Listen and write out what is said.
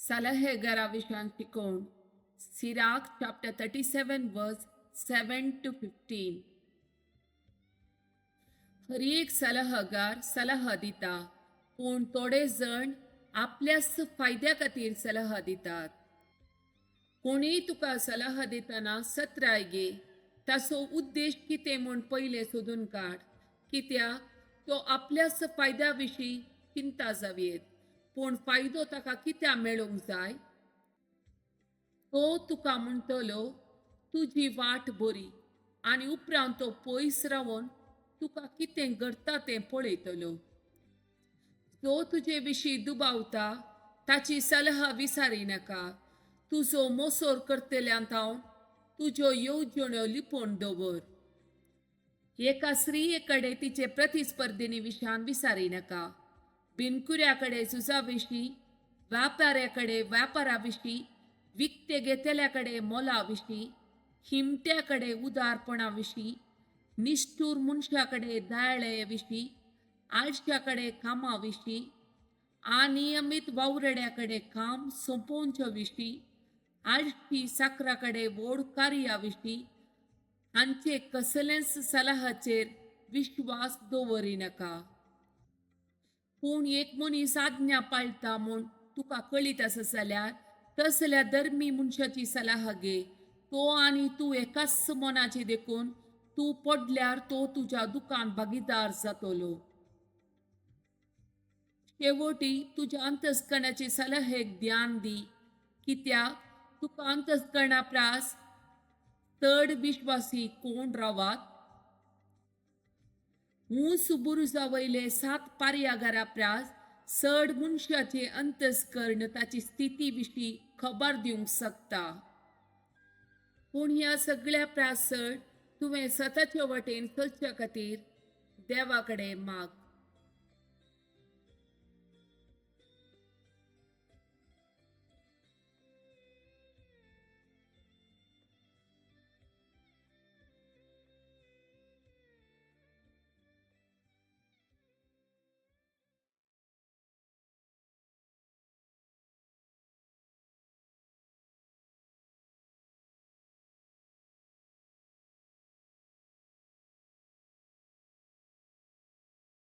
सलहेगारा विशयान शिकोवण. Sirach chapter 37 verse 7 to 15. हर एक सलहगार सलह दिता, पूण थोडे जण आपल्याच फायद्या खातीर सलह दितात. कोणीय तुका सलह दितना सत्राय घे. ताचो उद्देश कितें म्हूण पयलें सोदून काड, कित्याक तो आपल्याच फायद्या विशीं चिंता जावयेत, पूण फायदो ताका कित्याक मेळूंक जाय? तो तुका म्हणटलो, तुजी वाट बरी, आनी उपरांत तो पयस रावन तुका कितें घडटा तें पळयतलो. जो तुजे विशीं दुबावता ताची सलहा विसारी नाका. तुजो मोसोर करतल्यान थावन तुज्यो येवजण्यो लिपोवन दवर. एका स्त्रिये कडेन तिचे प्रतिस्पर्धिनी विशयान विसारी नाका. बिनकुऱ्या कडेन झुजा विशीं, व्यापाऱ्या कडेन व्यापारा विशीं, विकते घेतल्या कडेन मोला विशीं, हिमट्या कडेन उदारपणा विशीं, निश्ठूर मनशा कडेन दयाळे विशीं, आळश्या कडेन कामा विशीं, अनियमीत वावरड्या कडेन काम सोंपोवचे विशीं, आळशी साकरा कडेन व्हड कार्या विशीं, हांचे कसलेच सलाहाचेर विश्वास दवरिनाका. पूण एक मनीस आज्ञा पाळटा म्हूण तुका कळीत आसा जाल्यार तसल्या धर्मी मनशाची सलाह घे. तो आनी तूं एकाच मनाचे देखून तूं पडल्यार तो तुज्या दुकान भागीदार जातलो. शेवटी तुज्या अंतस्करणाचे सलहेक ध्यान दी, कित्याक तुका अंतस्करणा प्रास चड विश्वासी कोण रावात? ऊंच बुरुजा वयले सात पारयाघरा प्रास चड मनशाचे अंतस्कर्ण ताची स्थिती विशीं खबर दिवंक शकता. पूण ह्या सगळ्या प्रास चड तुवें सताचे वटेन चलच्या खातीर देवा कडेन माग.